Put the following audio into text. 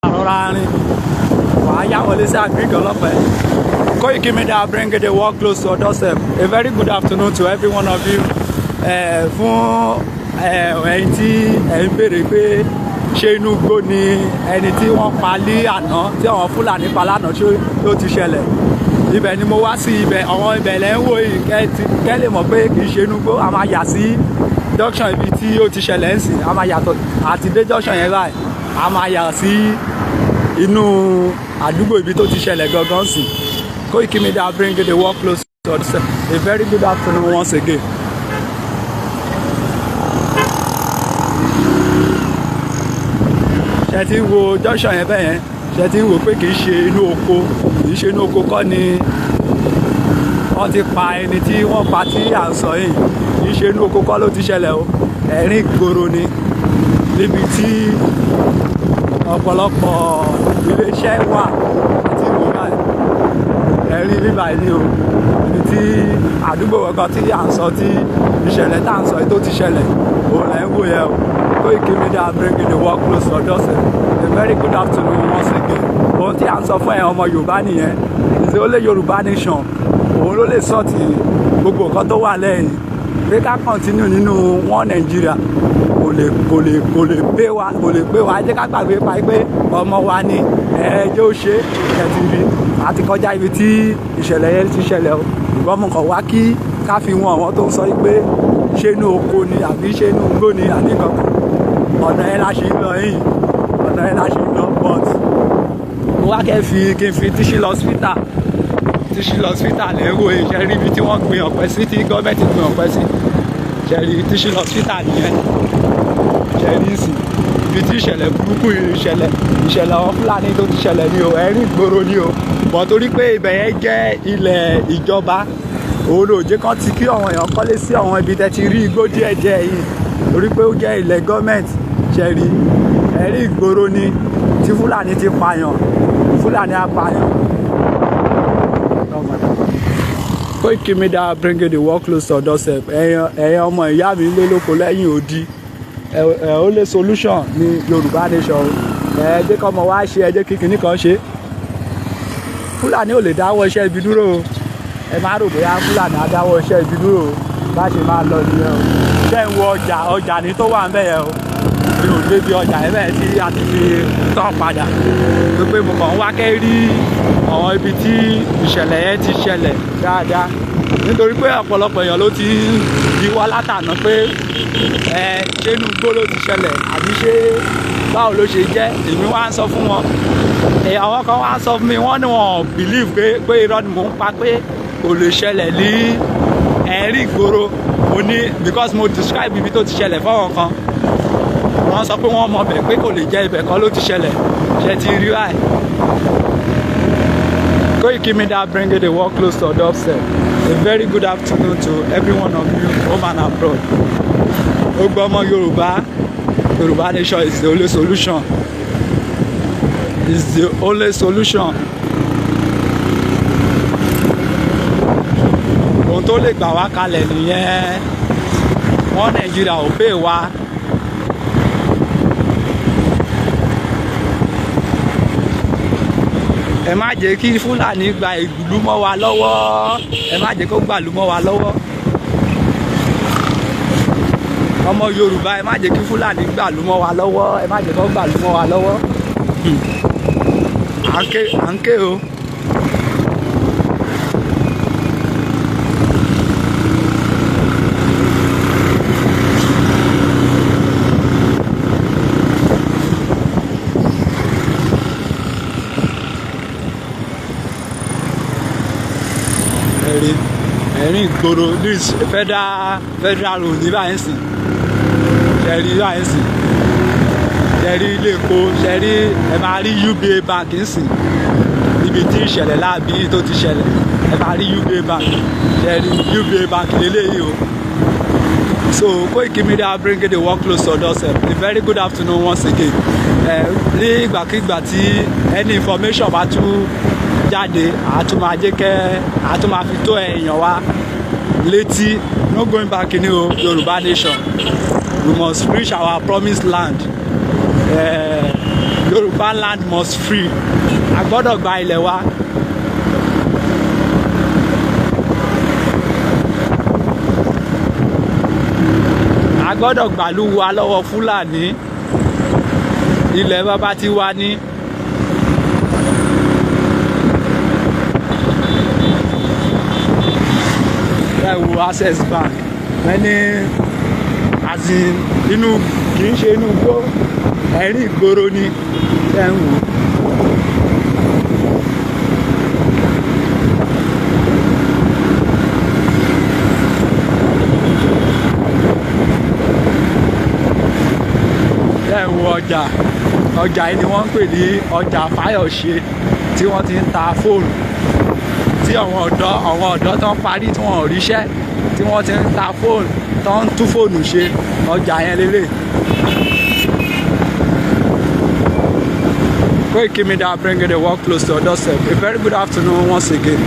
Rọra rìn, wàá yá wọlé sí agric ọlọ́pẹ́. Koiki Media bring the work close to your doorstep. A very good afternoon to every one of you. Fún ẹ̀yin tí ẹ̀ ń béèrè pé ṣé inú igbó ni ẹni tí wọ́n pa ní àná, tí àwọn Fúlàní pa lánàá, ṣé ló ti ṣẹlẹ̀? Ibẹ̀ ni mo wá sí ibẹ̀, àwọn ibẹ̀ lẹ́ ń wò yìí, kẹ́ lè mọ̀ pé kì í ṣe inú igbó. A máa yà sí junction ibi tí ó ti ṣẹlẹ̀ ń sìn. A máa yàtọ̀ àti dé junction yẹn báyìí, a máa yà sí inú àdúgbò ibi tó ti ṣẹlẹ̀ gangan sí. Koiki Media bring the work close to your doorstep. A very good afternoon once again. Ṣe ti ń wo junction yẹn bẹ́ẹ̀ yẹn? Ṣe ti ń wo pé kì í ṣe inú oko, kì í ṣe inú oko kọ́ ni wọ́n ti pa ẹni tí wọ́n pa tí à ń sọ yìí? Kì í ṣe inú oko kọ́ ló ti ṣẹlẹ̀ o. Ẹ̀rín ìgboro ni, níbi tí ọ̀pọ̀lọpọ̀ iléeṣẹ́ wà àti ìwò báyìí. Ẹ̀rín bíbá yìí ni o, ibi tí àdúgbò kankan tí à ń sọ, tí ìṣẹ̀lẹ̀ tá à ń sọ yìí tó ti ṣẹlẹ̀, òun lẹ̀ ń wò yẹn o. Koiki Media bring the work close to your doorstep. A very good afternoon once again. Ohun tí à ń sọ fún ẹ̀yin ọmọ Yorùbá nìyẹn. Ìṣe ó lé Yorùbá nation, òun ló lè sort gbogbo nǹkan tó wà lẹ́yìn pé ká continue nínú wọn Nàìjíríà. Kò lè pé wa, kò lè pé wa. Ẹ jẹ́ ká gbàgbé pa pé ọmọ wa ni ẹ jẹ́ ó ṣe ẹ ti rí. A ti kọjá ibi tí ìṣẹ̀lẹ̀ yẹn ti ṣẹlẹ̀ o. Ìgbọ́n mo kàn wá kí ká fi wọn àwọn tó ń sọ pé ṣé inú oko ni àbí ṣé inú igbó ni àbí kankan. Ọ̀nà yẹn la ṣe ń lọ yìí, ọ̀nà yẹn la ṣe ń lọ, but mo wá kẹ́ fi kí n fi teaching hospital, teaching hospital lẹ́rọ. Ìṣẹ́ rí ibi tí wọ́n gbin ọ̀pẹ sí, tí gọ́ọ̀mẹ̀ntì gbin ọ̀pẹ sí. Ṣe rí teaching hospital nìyẹn? Ṣe rí sí ibi tí ìṣẹ̀lẹ̀ burúkú yìí, ìṣẹ̀lẹ̀ àwọn Fúlàní tó ti ṣẹlẹ̀ ní o? Ẹ̀rín ìgboro ní o, bọ̀ torí pé ibẹ̀ yẹn jẹ́ ilẹ̀ ìjọba, òun ló jẹ́ kán ti kí àwọn èèyàn kọ́lé sí àwọn ibi tẹ́ ti rí igbó díẹ̀ díẹ̀ yìí, torí pé ó jẹ́ ilẹ̀ gọ́ọ̀mẹ̀ntì. Ṣe rí ẹ̀rín ìgboro ni tí Fúlàní ti pààyàn, Fúlàní apààyàn. Koiki Media bringing the work close to your doorstep. Ẹ̀yin ọmọ ìyá mi lé lóko lẹ́yìn odi, ẹ ó lé solution ní Yorùbá nation. Ẹ jẹ́ kọ́ ọmọ wa ṣe, ẹ jẹ́ kí kinní kan ṣe. Fúlàní ò lè dáwọ́ iṣẹ́ ibi dúró o. Ẹ má rò bóyá Fúlàní á dáwọ́ iṣẹ́ ibi dúró o. Bá ṣe máa lọ nìyẹn o. Ṣé ń wo ọjà? Ọjà ní tó wà ń bẹ̀ yẹn o. Mi ò débi ọjà yẹn bẹ́ẹ̀ tí a ti fi tán padà pé mo kàn ń wá kẹ́ rí àwọn ibi tí ìṣẹ̀lẹ̀ yẹn ti ṣẹlẹ̀ dáadáa, nítorí pé ọ̀pọ̀lọpọ̀ èèyàn ló ti ń bi wá látàná pé ẹ ṣé inú igbó ló ti ṣẹlẹ̀ àbí ṣé báwo ló ṣe jẹ́. Èmi wá ń sọ fún wọn, àwọn kan wá ń sọ fún mi, wọ́n ní wọn believe pé irọ́ ni mò ń pa, pé kò lè ṣẹlẹ̀ ní ẹ̀rín ìgboro. Mo ní because mo describe ibi tó ti ṣẹlẹ̀ fáwọn kan, wọ́n sọ pé wọ́n mọ bẹ̀, pé kò lè jẹ́ ibẹ̀ kan ló ti ṣẹlẹ̀. Ṣe ti rí báyìí? Koiki Media bringing the work close to your doorstep. A very good afternoon to every one of you home and abroad. Gbogbo ọmọ Yorùbá, Yorùbá nation is the only solution. Is the only solution. Ohun tó lè gbà wá kalẹ̀ nìyẹn. Wọ́n Nàìjíríà ò pè wá. Ẹ má jẹ́ kí Fúlàní gba ìlú mọ́ wa lọ́wọ́. Ẹ má jẹ́ kó gbàlú mọ́ wa lọ́wọ́. Ọmọ Yorùbá, ẹ má jẹ́ kí Fúlàní gbàlú mọ́ wa lọ́wọ́. Ẹ má jẹ́ kó gbàlú mọ́ wa lọ́wọ́. À ń ké, à ń ké o. Ẹ̀rín, ẹ̀rín ìgboro, this federal road ní báyìí sìn. Ṣẹ̀rí báyìí sìn? Ṣẹ̀rí ilé epo? Ṣẹ̀rí? Ẹ máa rí UBA Bank ń sìn, níbi tí ìṣẹ̀lẹ̀ láàbí tó ti ṣẹlẹ̀. Ẹ máa rí UBA Bank. Ṣẹ̀rí UBA Bank lélẹ́yìí o? So Koiki Media bringing the work close to your doorstep. A very good afternoon once again. Ẹ ní ìgbàkigbà tí any information bá tún jáde, a tún máa jẹ́ kẹ́ a tún máa fi tó èèyàn wa létí. No going back ní o. Yorùbá nation, we must reach our promised land. Yorùbá land must free. A gbọ́dọ̀ gba ilẹ̀ wa. A gbọ́dọ̀ gbàlú wa lọ́wọ́ Fúlàní. Ilẹ̀ bàbá ti wa ní. Ẹ wo Access Bank, ẹni as in inú kì í ṣe inú igbó, ẹ̀rín ìgboro ni ẹ ń wò. Ẹ ń wo ọjà, ọjà yìí ni wọ́n ń pè ní ọjà Fáyọ̀ṣe, tí wọ́n ti ń ta fóònù, tí àwọn ọ̀dọ́ tó ń parí tí wọ́n ò ríṣẹ́, tí wọ́n ti ń ta fóònù, tó ń tún fóònù ṣe, ọjà yẹn lélẹ̀. Koiki Media, bringing the work close to your doorstep. A very good afternoon once again.